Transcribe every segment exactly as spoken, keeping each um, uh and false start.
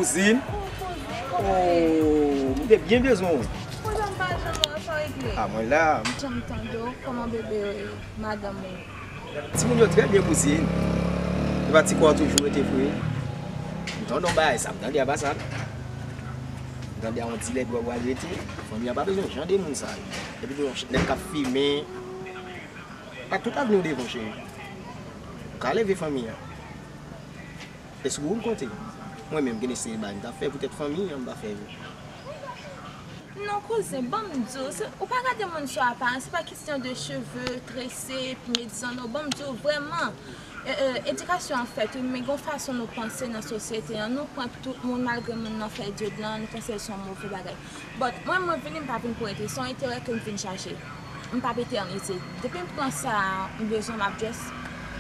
Kouzin. Oh, m te byen bezwen w. Kouzen m pa janm wè sa regle. Ah, mwen la. Janm tande w, kòman bebe yo ye, madanm ou? Timoun yo trè byen, kouzin. Epa ti kò a toujou rete fre. M tande yon bagay, sa m tande a pa sa. M tande a yon dilè dwòg pral rete. Fanmi an pa bezwen jan de moun sa yo. Epi tou yon nèg k ap fimen. Pa tout avni w devan, cheri. Ou ka leve fanmi an. E sou ou m konte. Mwen menm, gen de seri bagay m t ap fè poutèt fanmi an, m pa fè yo. Non, kouzen, ban m di w, se, ou pa gade moun sou aparans, se pa kesyon de cheve trese, epi medizan, non, ban m di w, vrèman, e, e, edikasyon an fèt, wi, men gen yon fason nou panse nan sosyete an, nou pran tout moun, malgre moun nan fè dyodlan, nou panse l se yon move bagay. But, mwen, mwen vini, m pa vin pou rete, se yon enterè ke m vin chache. M p ap etènize. Depi m pran sa, m bezwen, m ap just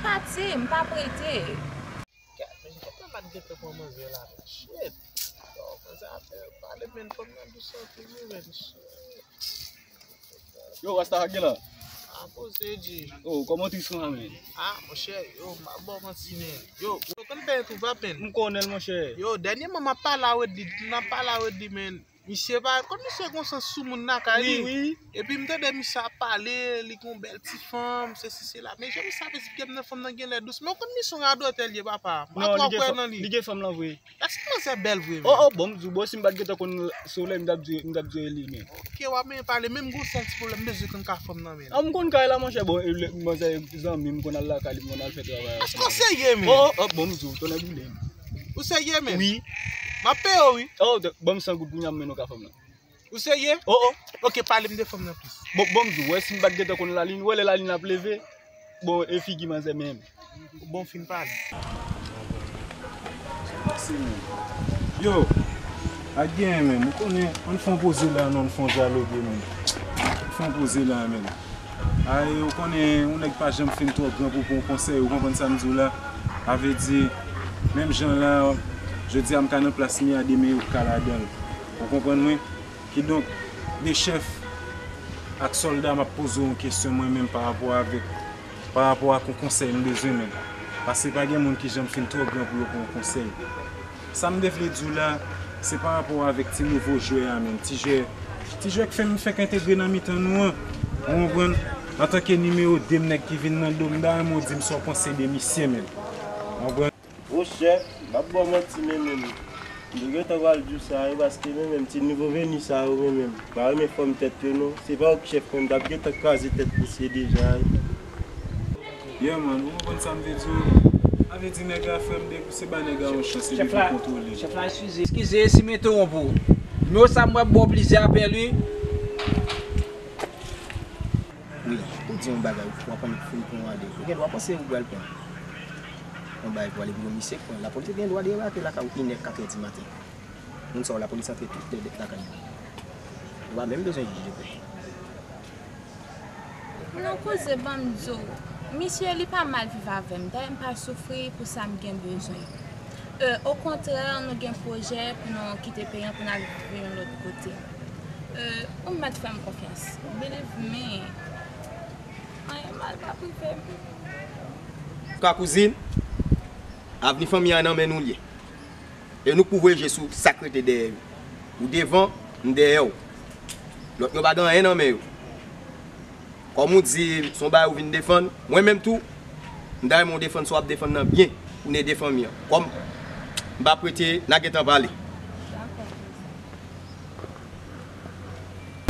pati, m p ap rete. Gad, men, gad, gad, gad, gad, pran manzè la, men. Shit. Yo, manzè ap pale, men, fanm nan dous anpil, wi, men. Shit. Yo, Rasta, sa k gen la? Ah, poze, G. Oh, kòman tris konsa, men? Ah, monchè, yo, m ap ba w manti, men. Yo, yo, konn bèl tou va, men. M konnen l, monchè. Yo, dènyèman, m ap pale a Wedly, m ap pale a Wedly, men. Misye pa, konn misye gon sans sou moun lakay li. Wi, wi. Epi m tande misye ap pale, li gon bèl ti fanm, sesi, sela. Men jan misye ap esplike m nan, fanm nan genlè dous. Men w konn misye yon radòtè l ye, papa. M pa twò kwè nan li. Non, li gen fanm, li gen fanm lan vre. Èske manzè bèl vre, men? Oh, oh, bon, m di w, bon, si m pa t gentan konn Solèy, m t ap di, m t ap di e li, men. Oke, w ap menm pale, men m gon sèl ti pwoblèm, m bezwen konn ka fanm nan, men. Ah, m konn kay la, monchè, bon, e, le, manzè, zanmi m, m konn al lakay li, m konn al fè travay. Èske w serye, men? Oh, oh, oh, bon, m di w, tonnè boule m. Ou serye, men? Wi. M ap peye w, wi. Oh, de, ban m san goud kounye a, m mennen w ka fanm nan. Ou serye? Oh, oh. Oke, pale m de fanm nan plis. Bon, bon, m di w, wè, si m pa t gentan konn Lalin, wè lè Lalin ap leve, bon, e figi manzè menm. Bon, fin pale. Yo, pa t genyen menm. Ou konnen, ann fè yon poze la, non, ann fè yon dyaloge menm. Ann fè yon poze la menm. Ay, ou konnen, yon nèg pa janm fin twò gran pou pran yon konsèy, ou konprann sa m di w la? Sa vle di, menm jan la, jodi a m ka nan plas Mia, demen yo ka ladan l. Ou konprann mwen? Kidonk, de chèf ak sòlda, m ap poze w yon kesyon mwen menm pa rapò avèk, pa rapò ak yon konsèy m bezwen menm. Paske pa gen moun ki janm fin twò gran pou yo pran yon konsèy. Sa m te vle di w la, se pa rapò avèk ti nouvo jwè a menm. Ti jwè, ti jwè k fè m fèk entegre nan mitan nou an. Ou konprann? Antanke nimewo de m, nèg ki vin nan do m, m ta renmen w di m sa w panse de misye menm. Ou konprann? Gwo chèf, m ap ba w manti men menm. M te gentan pral di w sa wi, paske men menm ti nouvo veni sa yo men menm, m pa renmen fòm tèt yo non. Se pa w k chèf mwen, m t ap gentan kraze tèt misye deja wi. Yeah man, ou konprann sa m vle di w? Sa vle di nèg la frè m, depi w se ba nèg la yon chans epi vin kontwole l. Chèf la, eskize, eskize si m entewonp ou. Nimewo sa m ap ba w plizyè apèl wi. Wi, ou di yon bagay, w ap annik fin pran ale. Ou gen dwa panse ou pral pran yon bagay pou ale pou yon misye k pran. Lapolis gen dwa debake lakay ou inè, katrè di maten. Moun sa yo lapolis antre tout lè lakay yo. Ou pa menm bezwen jije pèp. Non, koze, ban m di w, misye, li pa mal viv avè m. Dayè, m pa soufri pou sa m gen bezwen. E, okontrè, nou gen pwojè pou nou kite peyi an, pou n al viv yon lòt kote. E, ou mèt fè m konfyans. Believe me. Anyen mal p ap rive m. Ka kouzin, avni fanmi an nan men nou l ye. E nou k pou voye je sou sa k rete dèyè yo. Ou devan, m dèyè w. Lòt yo pa gen anyen nan men yo. Kòm ou di, se yon bagay ou vin defann, mwen menm tou, m ta renmen w defann sa w ap defann nan byen, pou n ede fanmi an. Kòm m pa prete, n a gentan pale.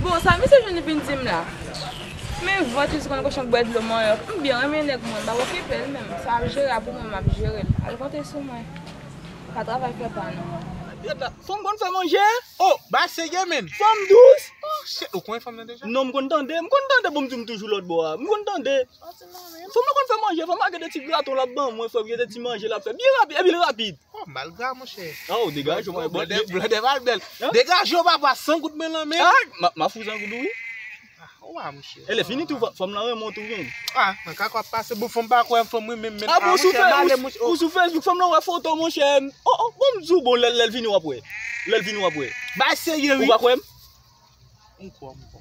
Bon, sa misye jwenn vin di m la? Men vant li sou konn kochon k bwè dlo manyòk. M byen renmen nèg mwen, m p ap okipe l menm. Sa ap jere a pou mwen, m ap jere l. Al konte sou mwen. Pa travay fè pa nou. Fanm konn fè manje? Oh, ba serye menn. Fanm dous? Oh, shit, ou konnen fanm nan deja? Non, m konn tande, m konn tande, bon, m di w m toujou lòt bò a. M konn tande. Fanm nan konn fè manje, fanm nan gen de ti graton l ap ban mwen, frè, gen de ti manje l ap fè. Byen rapid, epi l rapid. Oh, malgra, monchè. Oh, degaje w, mwen, bon. Blòdè, blòdè pa bèl. Degaje w, papa, san goud mwen nan men. Ah, m a, m a fou san goud ou wi. Ah, wa, monchè. E lè fini tou, fanm nan renmen w tou, men. Ah, nan kaka w ap pase, bon, fanm pa kwè, fanm renmen m, men. Ah, bon, sou Facebook, fanm nan wè foto, monchè. Oh, oh, bon, m di w, bon, lè, lè l vini, w ap wè. Lè l vini, w ap wè. Ba serye, wi. Ou pa kwè m? M kwè, m kwè.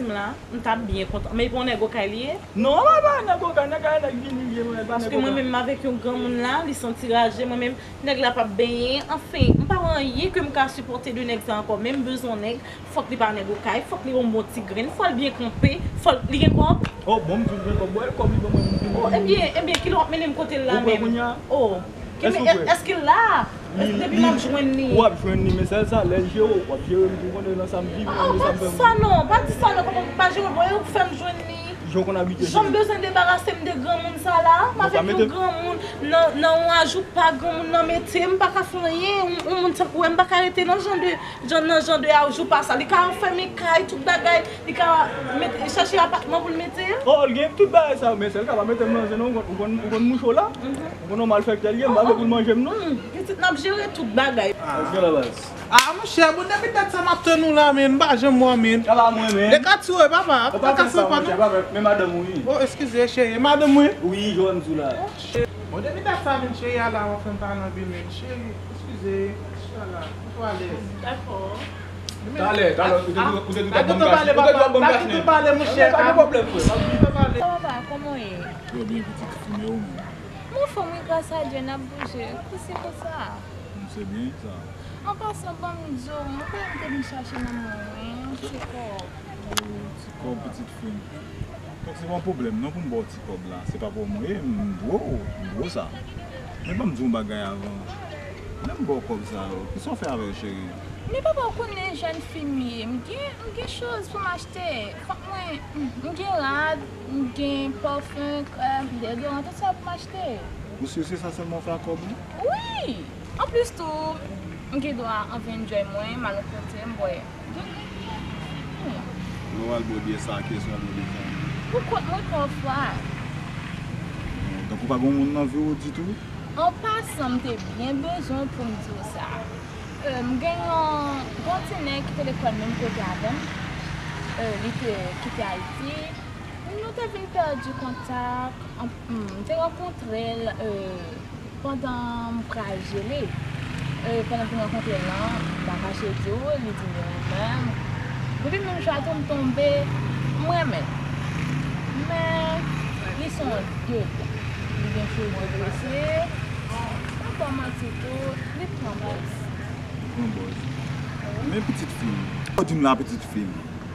santi m la, m t ap byen kontan. Men pou yon nèg okay li ye? Non, mwen pa nèg okay, nèg a nèg vini li ye, mwen pa nèg okay. Paske mwen menm avèk yon granmoun la, li santi raje, mwen menm, nèg la p ap benyen. Anfen, m pa wè anyen ke m ka sipòte de nèg sa ankò, men m bezwen yon nèg, fòk li pa nèg okay, fòk li yon bon ti grenn, fò l byen kanpe, fò l, li gen kòb. Oh, bon, m di l gen kòb, wè, kòb li ban mwen, m vin. Oh, ebyen, ebyen, kilè w ap mennen m kote l la menm? Ou kwè kounye a? Oh. Èske w kwè? Èske l la? Èske depi m ap jwenn li? W ap jwenn li, men sèl sa, lè l jere w, w ap jere m tou, konnen nan sa m viv, nan sa m fè. Oh, pa di sa non, pa di sa non, kòman m pa jere w, bon, e ou k fè m jwenn li? Jan w konn abitye jere. Jan m bezwen debarase m de granmoun sa la, m avèk yon granmoun nan, nan yon ajoupa, granmoun nan mete m, m pa ka fè anyen, yon, yon moun tankou w, m pa ka rete nan jan de, jan, nan jan de ajoupa sa. Li ka anfème kay, tout bagay, li ka mete, chache apatman pou l mete. Oh, l gen tout bagay sa, men sèl ka pa mete m nan zen non, ou konn, ou konn, ou konn mouche w la? Ou konn yon malfektè l ye, m pa vle pou l manje m non. Pitit, n ap jere tout bagay. Èske la baz? Ah, monchè, bon, depi dat sa m ap tann ou la, men, m pa janm wè w, men. Sa pa mwen, men. E ka tire, papa. Ou pa fè sa, monchè, pa fè, men madanm ou, wi. Oh, eskize, cheri, madanm mwen. Wi, jwenn sou la. Oh, cheri. Bon, depi dat sa, men, cheri, a la, w ap fè m pale anpil, men, cheri, eskize, inshallah, mete w alèz. Dakò. Talè, talè, ou te, ou te, ou te ap ban m gason, ou te ap ban m gason. Pa gen tan pale, monchè. Pa gen pwoblèm, frè. Pa gen tan pale. Papa, kòman w ye? Trè byen, pitit fi m, e ou menm? M anfòm, wi, gras a Dye, n ap bouje. Kousi konsa. M se byen sa. An pasan, ban m di w, mwen kwè m te vin chache nan mwen, wi, yon ti kòb. Yon ti kòb, pitit fi m. Donk, se pa yon pwoblèm, non, pou m ba w ti kòb la. Se pa pou mwen, m gwo, m gwo sa. Men ban m di w yon bagay avan. Lè m ba w kòb sa yo, kisa w fè avè yo, cheri? Men papa, ou konnen jèn fi m ye, m gen, m gen choz pou m achte. Fòk mwen, m gen rad, m gen pòfen, krèm, dezodoran, tout sa pou m achte. Ou si se sa sèlman w fè ak kòb ou? Wi! Anplis tou, m gen dwa anvi enjoy mwen, m al yon kote, m bwè. Lè w al bwè byè sa, kiyès w al bwè byè sa? Pou kont mwen pafwa. Tankou pa gen moun nan vi w ditou? An pasan, m te byen bezwen pou m di w sa. Euh, m gen yon, gen yon ti nèg ki te lekòl menm kote avè m. Euh, li te kite Ayiti. Nou te vin pèdi kontak. M te rankontre l, euh, pandan m pral jele. Euh, pandan m te rankontre l lan, m pa kache di w, li di m li renmen m. Depi menm jou a tou, m tonbe, m renmen l. Men, li se yon ded. Li gen cheve drese. M pa ba w manti tou, li pran bòz. Li pran bòz. Men pitit fi m. Ou di m la pitit fi m.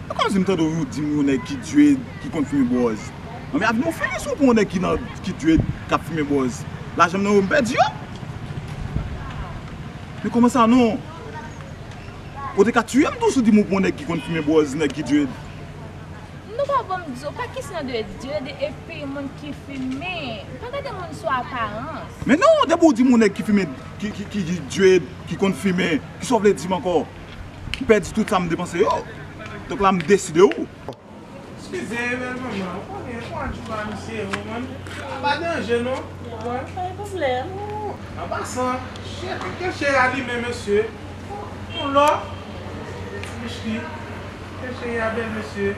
E kòmsi m tande w di m yon nèg ki dwèt, ki konn fimen bòz. Nan men avni w fini si w pran yon nèg ki nan, ki dwèt, k ap fimen bòz. Lajan m nan yo m pèdi yo. Men kòman sa non? Ou te ka tiye m tou si w di m ou pran yon nèg ki konn fimen bòz, nèg ki dwèt. Nou pa ban m di w, pa kesyon de dwèt epi moun ki fimen. Pa gade moun sou aparans. Men non, depi w di m yon nèg ki fimen, ki, ki, ki dwèt, ki konn fimen, kisa w vle di m ankò? M pèdi tout sa m depanse yo. Donk la m deside w. Eskize, bèl manman, ou konnen, ou konn tchouba misye, ou konn. Pa danje non. Pa gen pwoblèm. An pasan, cheri, ke cheri a li menm mesye. Yon lò. Ti bouch li. Ke cheri a bèl mesye.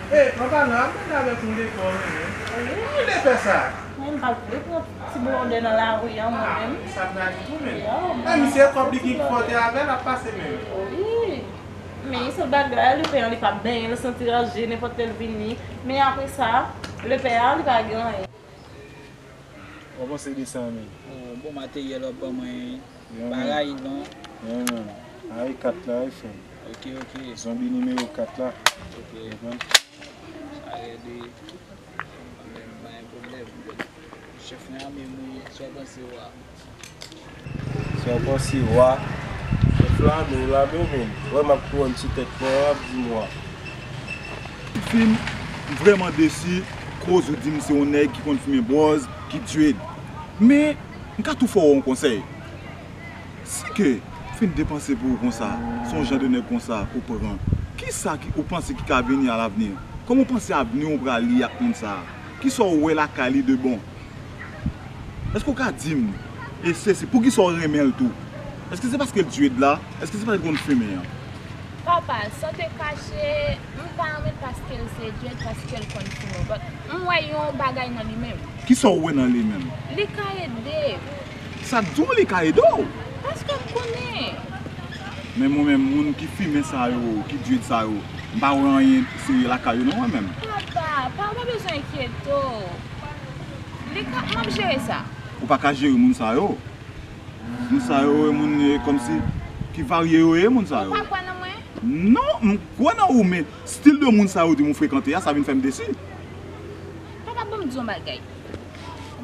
E, an palan, ap gade avèk yon dekò, wi. Wi. Ki lepè sa? Mwen, m pa vle pran ti blondè nan lari an, mwen menm. Sa m ta di tou menm. Men misye kòb li ki pote avè l ap pase menm. Wi. Men sèl bagay, lepè an, li pa benyen, l santi ranje, nenpòt lè l vini. Men apre sa, lepè a, li pa gen anyen. Ou panse de sa menm? Oh, bon materyèl w ap ban mwen. Yeah, man. Bagay non. Yeah, man. A e kat la, wi, frè m. Ok, ok. Zonbi nimewo kat la. Ok. Konprann? Sa rèd wi. Mwen menm, pa gen pwoblèm. Chèf nan ame mwen, sa w panse w a? Sa w panse w a? Chèf la ame w la, men menm. Wè m ap kouwòn sou tèt mwen, w ap di m w a. Fi m, m vrèman desi, koz ou di m se yon nèg ki konn fimen bòz, ki dwèt. Men, m ka tou fè w yon konsèy. Si ke w fin depanse pou ou konsa, se yon jan de nèg konsa ke w pran, kisa ki, ou panse ki ka vini alavni? Kòman w panse avni w pral ye ak moun sa a? Kisa w wè lakay li de bon? Èske w ka di m, e sesi, poukisa w renmen l tou? Èske se paske l dwèt la? Èske se paske l konn fimen an? Papa, san te kache, m pa renmen l paske l se dwèt, paske l konn fimen. But, m wè yon bagay nan li menm. Kisa w wè nan li menm? Li ka ede. Sa k di w li ka ede w? Paske m konnen. Men mwen menm, moun ki fimen sa yo, ki dwèt sa yo, m pa wè anyen serye lakay yo non, mwen menm. Papa, pa, ou pa bezwen enkyete w. Li ka, m ap jere sa. Ou pa ka jere moun sa yo. Moun sa yo, e moun, e, kòmsi, ki varye yo ye, moun sa yo. Ou pa kwè nan mwen? Non, m kwè nan ou, men stil de moun sa yo di m ou frekante a, sa vin fè m desi. Papa, ban m di yon bagay.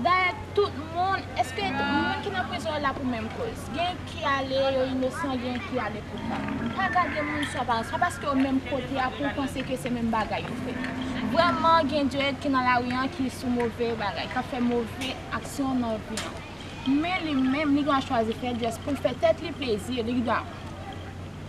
Dayè, tout moun, èske moun ki nan prizon yo la pou menm koz? Gen ki ale, yo inosan, gen ki ale pou sa. Pa gade moun sou aparans, pa paske yo menm kote a pou w panse ke se menm bagay yo fè. Vrèman, gen dwèt ki nan lari an ki sou move bagay, k ap fè move aksyon nan vi an. Men li menm, li gen dwa chwazi fè dwèt pou l fè tèt li plezi, li gen dwa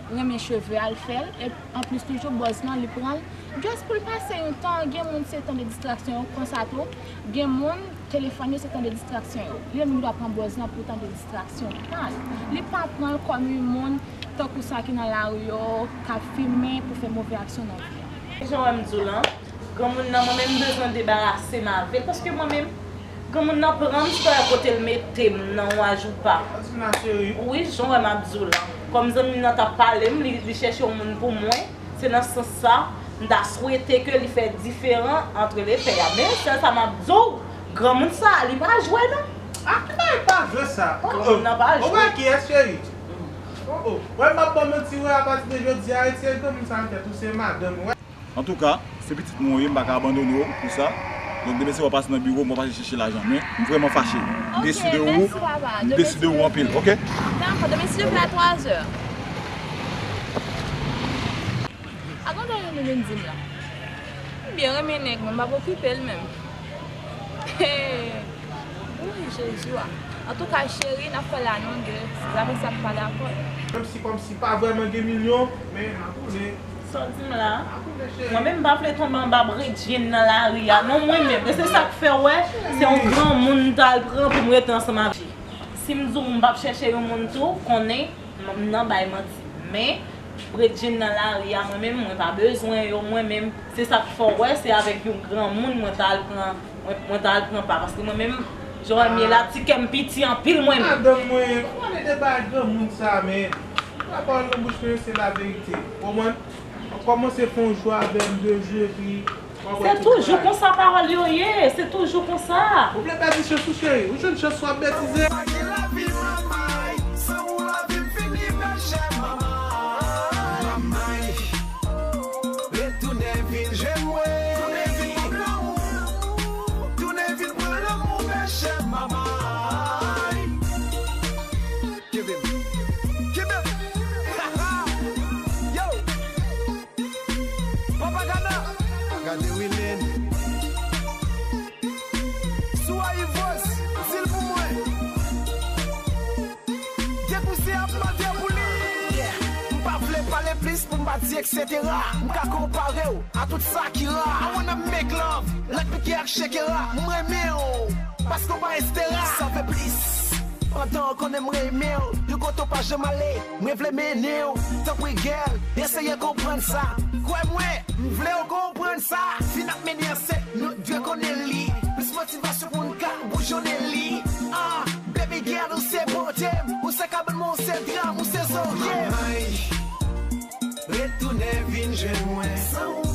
renmen cheve a, l fè l, e anplis toujou bòz lan, li pran l just pou l pase yon tan. Gen moun se tan de distraksyon yo, konsa tou, gen moun telefòn yo se tan de distraksyon yo. Li menm li dwa pran bòz lan pou tan de distraksyon pa l. Li pa pran l kòm yon moun tankou sa ki nan lari yo, k ap fimen pou fè move aksyon nan vi a. Jan w wè m di w lan, granmoun nan, mwen menm, m bezwen debarase m avè l, paske mwen menm, granmoun nan pran m, se pa kote l mete m nan yon ajoupa. Wi, jan w wè m ap di w lan. Kòm zanmi m nan t ap pale m, li, li chèche yon moun pou mwen, se nan sans sa, m ta swete ke li fè diferan antre lepè a. Men, sèl sa m ap di w, granmoun sa, li pa jwe non. A, ki bagay pa jwe sa? Oh, oh. Granmoun nan pa jwe. Ou wè kiyès, cheri? Oh, oh. Wè, m ap ban manti, wè, apati de jodi a, retire granmoun sa nan tèt ou, se madanm ou, wè. Antouka, se pitit mwen ou ye, m pa ka abandone w pou sa. Donk, demen se w ap pase nan biwo m, w ap pase chèche lajan. Men, m vrèman fache. M desi de ou, m desi de ou anpil, oke? Dakò, demen, silvouplè, a twa zè. Sa nou vin di m la? M byen renmen nèg mwen, m p ap okipe l menm. Hey! Wi, Jezi a. Antouka, cheri, n ap fè la non de zafè sa k pa dakò. Menm si kòmsi pa vrèman gen milyon, men n a konnen. Sa w di m la? N a konnen, cheri. Mwen menm, m pa vle tonbe anba Bredjine nan lari a non, mwen menm. E se sa k fè w wè, se yon granmoun m t al pran pou m rete ansanm avè l. Si m di w m p ap chèche yon moun tou, konnen m nan bay manti. Men, Bredjine nan lari a, mwen menm, mwen pa bezwen yo, mwen menm. Se sa k fè w wè, se avèk yon granmoun mwen t al pran, mwen, mwen t al pran pa. Paske mwen menm, jan w wè m ye la, ti kè m piti anpil mwen menm. Madanm mwen, pa pale de bagay granmoun sa, men. Tout pawòl nan bouch mwen yo, se laverite. Ou konprann? Ou kòmanse fè yon jou avè m, de jou, epi Se toujou konsa pawòl yo ye, se toujou konsa. Ou vle pèdi chans ou, cheri? Ou jwenn chans ou ap betize. Pa gen lavi, manmay, san ou lavi m fini, bèl chè, manmay. Manmay, retounen vin jwenn mwen. Tounen vin pran lanmou. Tounen vin pran lanmou, bèl chè, manmay. Kenbe m. Kenbe m. Yo. Papa Gana. Gade Wilin. Sou Ayivos, di l pou mwen. Depi w se ap mande pou li. Yeah. M pa vle pale plis pou m pa di etsetera. M ka konpare w a tout sa ki ra. I wanna make love like Pique ak Shakira. M renmen w paske w pa estera. Sa vle plis. Pandan w konnen m renmen w, yon kote w pa janm ale, mwen vle mennen w. Tanpri, gèl, eseye konprann sa. Kwè mwen, m vle w konprann sa. Fin ap mennen ansent, nou dwe konnen li. Plis motivasyon pou n ka boujonnen li. Ah, baby girl, ou se bote m, ou se kabann mwen, ou se dra m, ou se zorye m. Manmay, retounen vin jwenn mwen. San ou